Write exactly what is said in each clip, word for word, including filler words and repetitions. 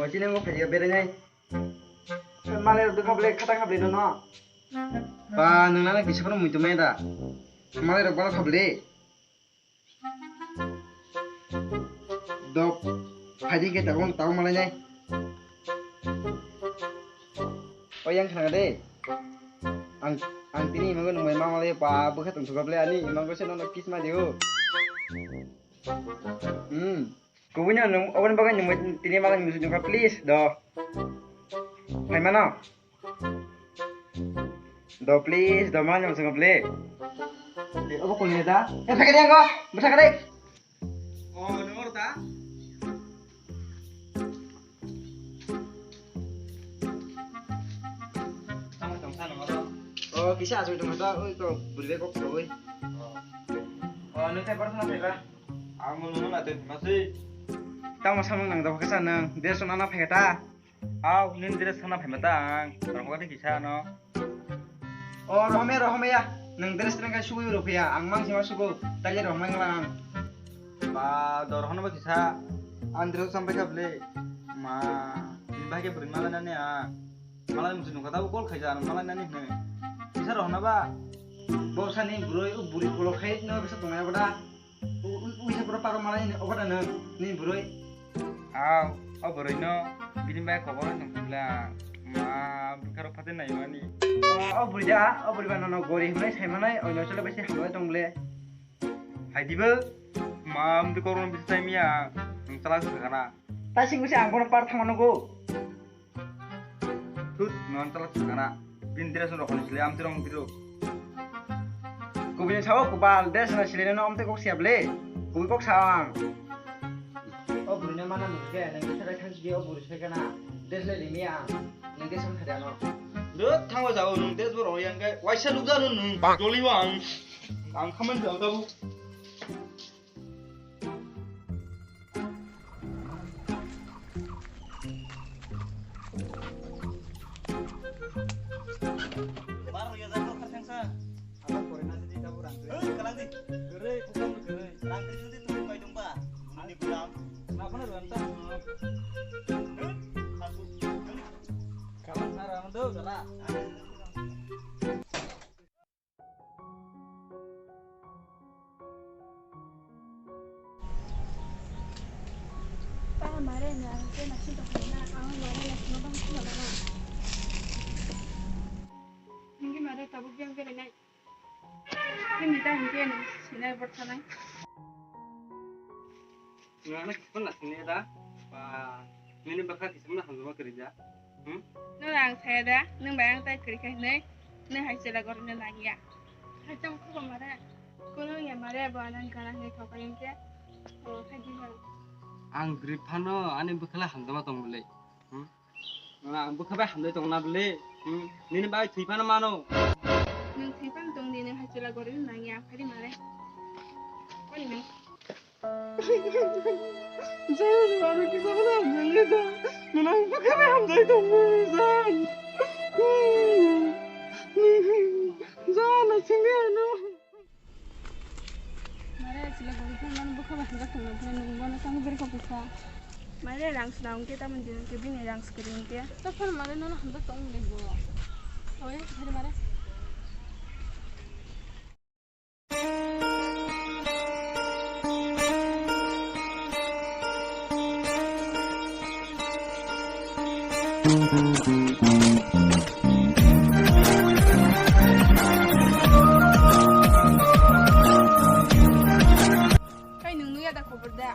Chini ngo phai bereng ai. Malai rok kha bole khata kha bole no. Ba nang nana kisa phano muitu mai da. Malai rok bala kha bole. Dok. Phai di ke tabung tabung malai nai. O yang khana de. Ang ang tini imango nungbai ma malai ba bwkha tong suka bole ani imango se nono kiss ma di o. Hmm. Kubui no nung oboni bagwi nungbai tini malai musu nungkha please do. Phai mano. Do please do malai musu nungkha please. Obo kuni da? Eh phai kade ango. Bwsa kade. Oh, nung oro da? Tamo tong sa nung oro? Oh, kisa asoi tong da, oi ko buri kok oi. Oh, nung tai bar sana phai ba? Ang mo nung na te ma sei. Tamo samung nang da kisa nung, dress na na phai ta. Au, nini dress sana phai ma ta ang, rong kok kisa no. O rohome rohome ya, nung dress nang kai sugui ro phai ya, ang mang sima sugo, tali rohome ngla ang. Ba, dor hono ba kisa, ang dress sampai ka ble. Ma, ni ba ke beri mala nani a. Mala musi nung kata call khai ja, mala nani hne. Kisa rohona ba. Bo sani buroi, u buri kolo khai no bisa tongnai boda. U-, u-, uisa pura paro malai ni obo da nang ni buroi. Au, o buroi no bini bai kobor no tong bla. Ma, bwkha rok phatin nai mani. O, o buroi da, o buroi ba nono gori hwnwi sai manai, oino chole bai se hamlai tong ble. Hai di bo, ma, mudi kormo bisa sai miya, nung chala se kana. Ta sing bisa ang kono par thangma nugo. Thut, non chala sakana. Bin dress rok ni sile amti rong tiro. Kubini sao kubal dress na sile no amti kok siap le. Kubi kok sa ang. O buri ne mana nungke, nang bisa kai thang sigi o buri sai kana. Dress le limi ang. Nang dress ang khada no. Thut, thango jao nung dress bo rong yang kai. Waisa lukja no nung. Doli wa ang. Ang khaman jao tabu. Para mare na, ang ke nasi to na, ang mare na sino bang sino bang. Ngi mare tabuk yang ke nai. Ngi mita hingke nai, sinai bot sanai. Nana kiphilna sini da, ba, nini bwkha kisamna hamjama kwrwi da, hmm? Nwng ang saya da, nwng bai ang tai kwrwi kha hinwi, nwng hai chwla gorokno nangya. Hai tamo khubo mare, kono ya mare, bo anang gana hinwi thok kha hinkhe, o, hai di mano. Ang gri phano ani bwkhala hamjama tong bwlwi, hmm? Nana ang bwkha bai hamjai tong na bwlwi, hmm? Nini bai thwi phano mano. Nwng thwi phano tong di, nwng hai chwla gorokno nangya, phai di mare. Koni nwng? Jani, ano kisa mana hamjai da. Nana ang bwkha bai hamjai tong bwlwi, Jan. Jan, asing di ano. Mare, chila gori phone mano bwkha bai hamjak tongna phone nung bono tango berko pisa. Mare, rang suna hwnkhe tamoni din hwnkhe bini rang swkari hwnkhe. Ta phone mare nono hamjak tong de bo. Oya, mare, mare. Kai nung nuya da khobor da?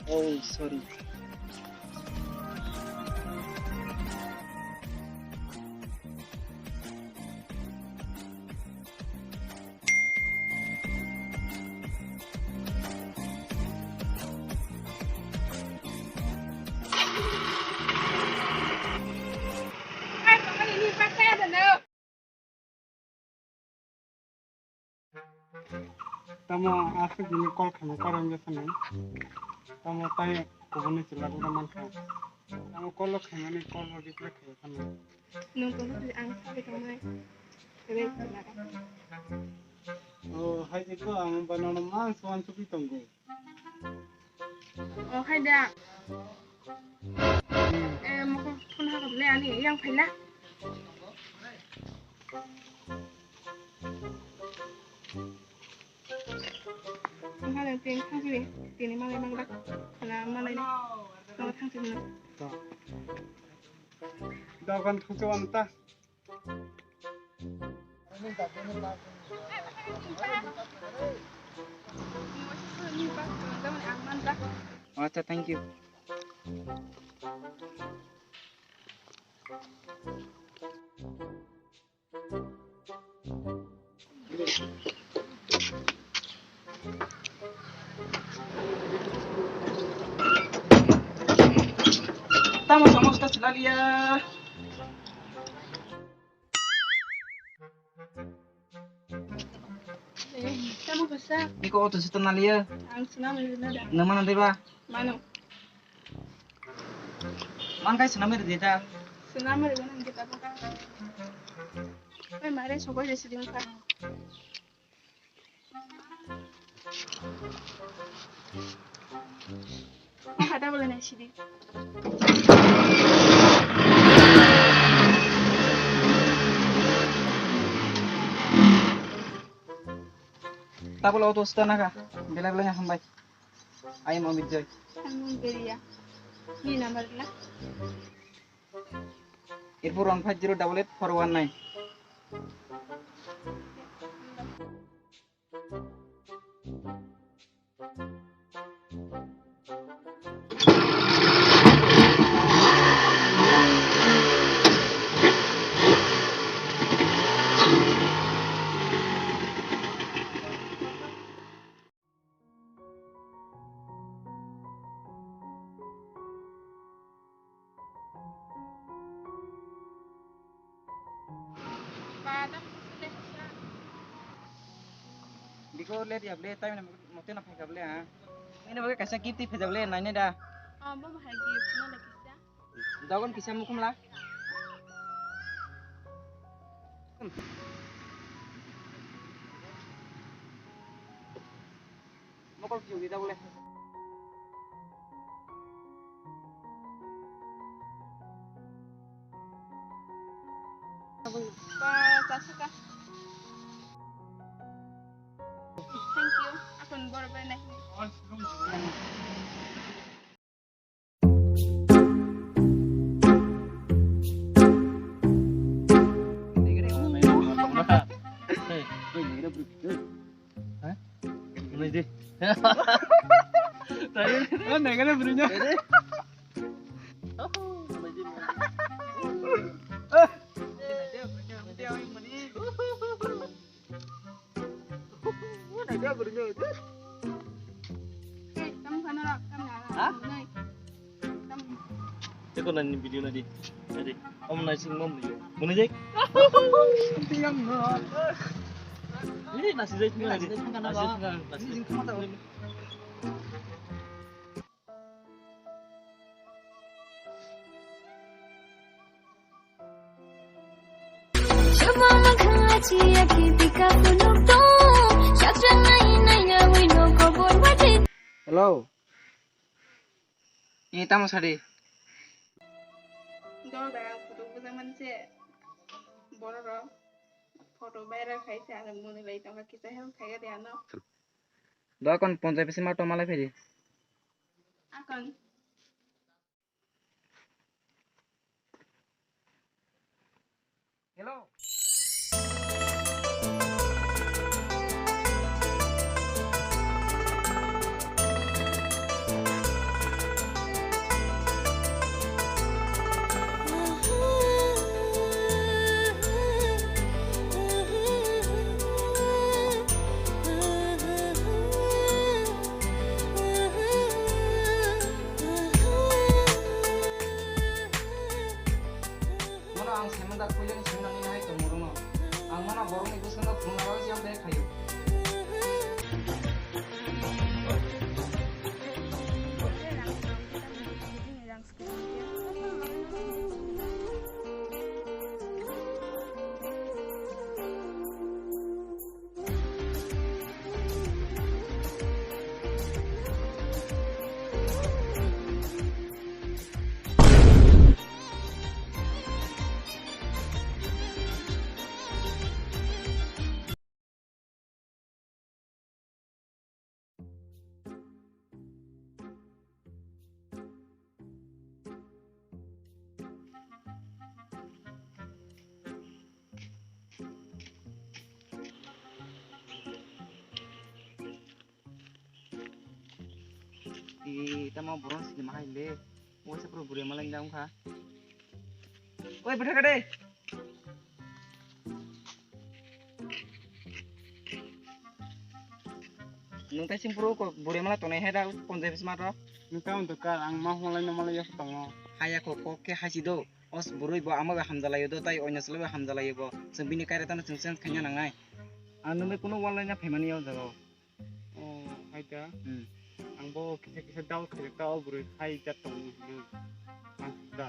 Oh, sorry. Tamo aswk bini call khaina karang ya phano. Tamo tai kubuni chwla gura mankha. Tamo call o khaimani call o reply khaiya phano. Nung tongkha twi ang sabai tongnai. Ebe chwla. Oh, hai jikho ang ba nono mang suan supi tongo. Oh, hai da. Le ani yang phaina. Hale tin thang sini, tini malai mang dak. Na malai ni. Nang thang sini. Dogan thuchu anta. Acha, thank you. Tamo samosa ta chwla liya. Eh, tamo kasa. Niko auto sita na liya. Ang swnam rwna da. Nang mana deba? Mano. Man kai swnam rwdi da. Swnam rwna nang kita buka. Oi mare sokoi resi ding ka. Hata bole nai sidi. Tabole auto stand naka. Belai belai hambai. I am Amit Joy. Ang Beria. Ni number na? Eight four one five zero double eight four one nine. Biko le dia ble, time na mote na phai kable ha. Ini bagai kaisa gift phai kable nai ne da. Oh, bo bahai gift no le kisa. Dogon kisa mukhum la. Mokol kiyung di da bole. Ba, chasaka. Thank you. Akon bor bai nai. Ha? Teko nani video nadi. Nadi. Om nai sing mom ni. Muni jai. Ini nasi jai, nasi jai. Nasi jai. Hello. Ni tamo sadi? Dol da, photo buja manse. Borok rok photo viral khaisa, ano muni bai tongkha, kisa help khaiya de ano. Do akon ponjai pisi ma toma lai phaidi. Akon. Hello. Mano ang saimanda puilani simi nangni hai tongmorokno. Ang mano borokni bwskango phunukna bagwi chiyam tei khaio. Ee, tamo boron sinima hai le. Waisa pura buri malai jang kha. Oi, bwtha kade. Nung tai sing puro ko buri mala tonai hai da ponjai bisma to. Nung ta untu kar ang ma hwlai no malai yak tongo. Haya ko kok ke haji do. Os burui bo amo bai hamjalaio do tai oino chwlai bai hamjalaio bo. Chwng bini kaira tano chwng change khaina nangnai. Ang nungni kuno walai na phaimani o jaga o. O, hai da. Hmm. Ang bo kisa kisa doubt khaijak ta o burui hai jat tongo hinwi. Ang da.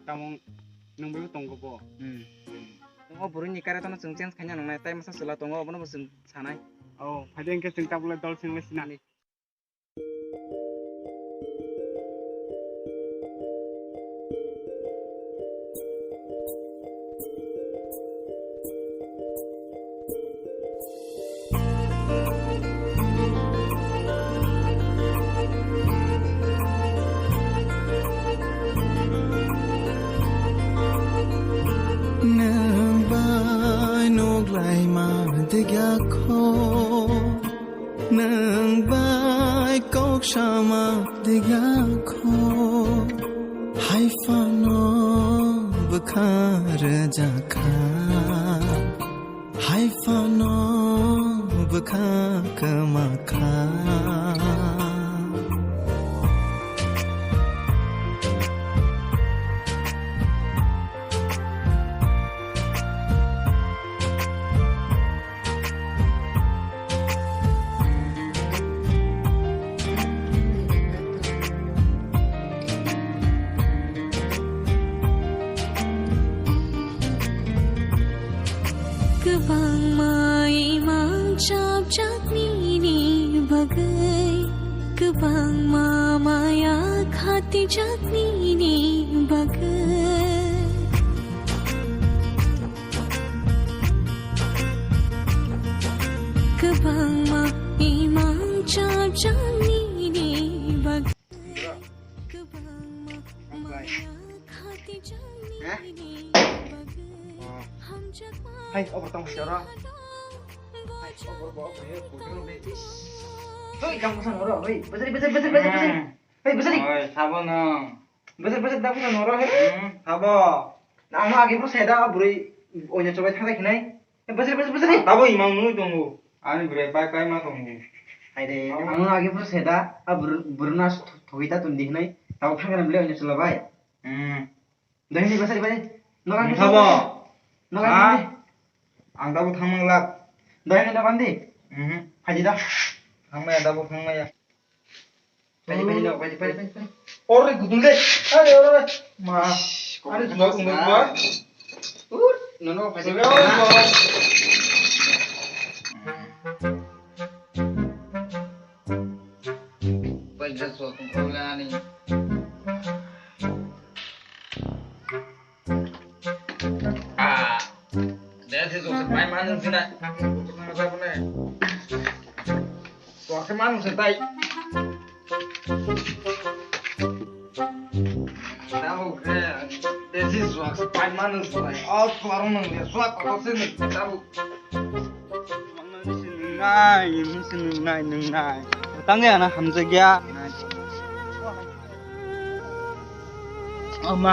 Tamo nung bai tongo bo. Hmm. Nung o burui ni kaira tano chwng change khaina nangnai tai masa chwla tongo obono bo chwng sanai. O, phai de hwnkhe chwng tabuk le dol sing le sina. Nwng bai nuk laima digya kho. Nwng bai kok sama digya kho, hai phano bwkha rwjakha, hai phano bwkha kwmakha. Kwbangma imang chapjak nini bagwi, kwbangma maya khatijak nini bagwi. Kwbangma imang chapjak nini bagwi. Kwbangma maya khatijak nini bagwi. Hamjakma hai, obo tong sero. Hai, obo, obo, obo, obo, obo, obo. Hoi, kamu sana oro, hoi. Bajari, bajari, bajari, bajari, bajari. Hmm. Hei, bwsari. Oi, sabo no. Bwsari, bwsari, da bwsari noro, hei. Hmm. Sabo. Na, ang agi bwsai da, bwrwi oino chobai thangkha hinai. Hei, bwsari, bwsari, bwsari. Tabo imang nui tongo. Ani bwrwi pai pai ma tongo. Hai de, sabo. Ang agi bwsai da, a bwrwi, bwrwi na thogwi da tongdi hinai. Tabo thangkha na bwlai oino chola bai. Hmm. Dahini bwsari bai. Nokan sabo. Nokan. Ha? Ang tabo thangmang lak. Dahini nokan di. Mhm. Phaidi da. Thangmaya tabo thangmaya. Phaidi, phaidi, no, phaidi, phaidi, phaidi, phaidi. Ore gudung de. Are, ore, ore. Ma. Shh, are, kok gudung, gudung, na. Ur, no, no, phaidi. Sudah, phaidi. Phaidi, so, kung kau le ani. Ah, desi jokse pai manung sina. Jokse manung sina tai. Tahu ke, desi jokse pai manung sina. Oh, suara nung dia, suara apa sih nih? Tahu. Nai, nai, nai. Tang ya na hamjak ya. Ama,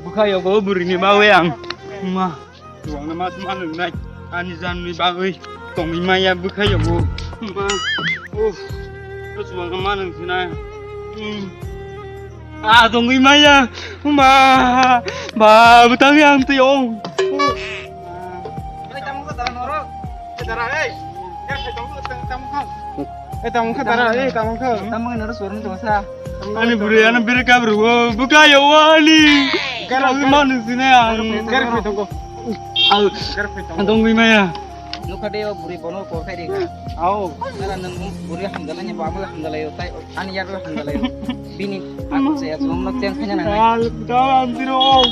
bwkha yogo bwrwini bagwi ang. Ma, chuwakno ma suma nwngnai. Ani janni bagwi tongwi maya bwkha yogo. Ma, uff. Chuwakno ma nwngnai. Hmm. Ah, tongwi maya. Ma, ba, bwtangwi ang twi ong. Oi, tamo khe dara norok. Eh, dara, eh. Eh, tamo khe, tamo khe. Eh, tamo khe, dara, eh, tamo khe. Tamo khe norok suarni tongsa. Ani bwrwi ano bere kabru o, bwkha yo ani. Gara twi manu sine ang. Gara twi tongo. Au. Gara twi tongo. Tongwi maya. Nukha de o bwrwi bono kok khai ri kha. Au. Nana nung bwrwi hamdalai ni bama hamdalai o tai ani yar hamdalai o. Bini aku saya suam nok tiang khanya nang. Al dal antiro.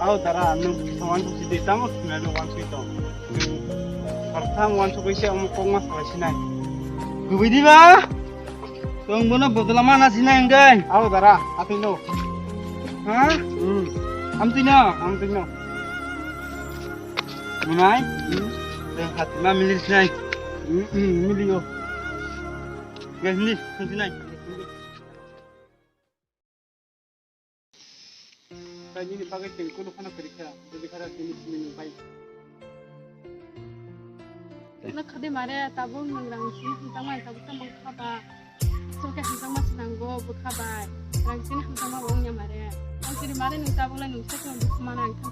Au dara nung sawan tu sidi tamo sina no wan sui tong. Hartam wan tu kaisa omo kok mas kala sinai. Gubai di ba. Tong bono bodola mana sinai engkai. Au dara atino. Ha? Hmm. Amtino. Amtino. Munai? Hmm. Tong hatima milis nai. Hmm, hmm, milio. Guys, ni, ni nai. Nini bagwi chwng kunu phano kwrwi kha, bwrwi kha nini simi nwng bai. Wngkha de mare, tabuk nwng rang chini hamjakma, tabuk tamo kha ba. Aswk khe hamjakma se nango, bwkha bai. Rang chini hamjakma bo wngya mare. Ang chini mare nwng tabuk lai nwng sakno dukhu mana wngkha.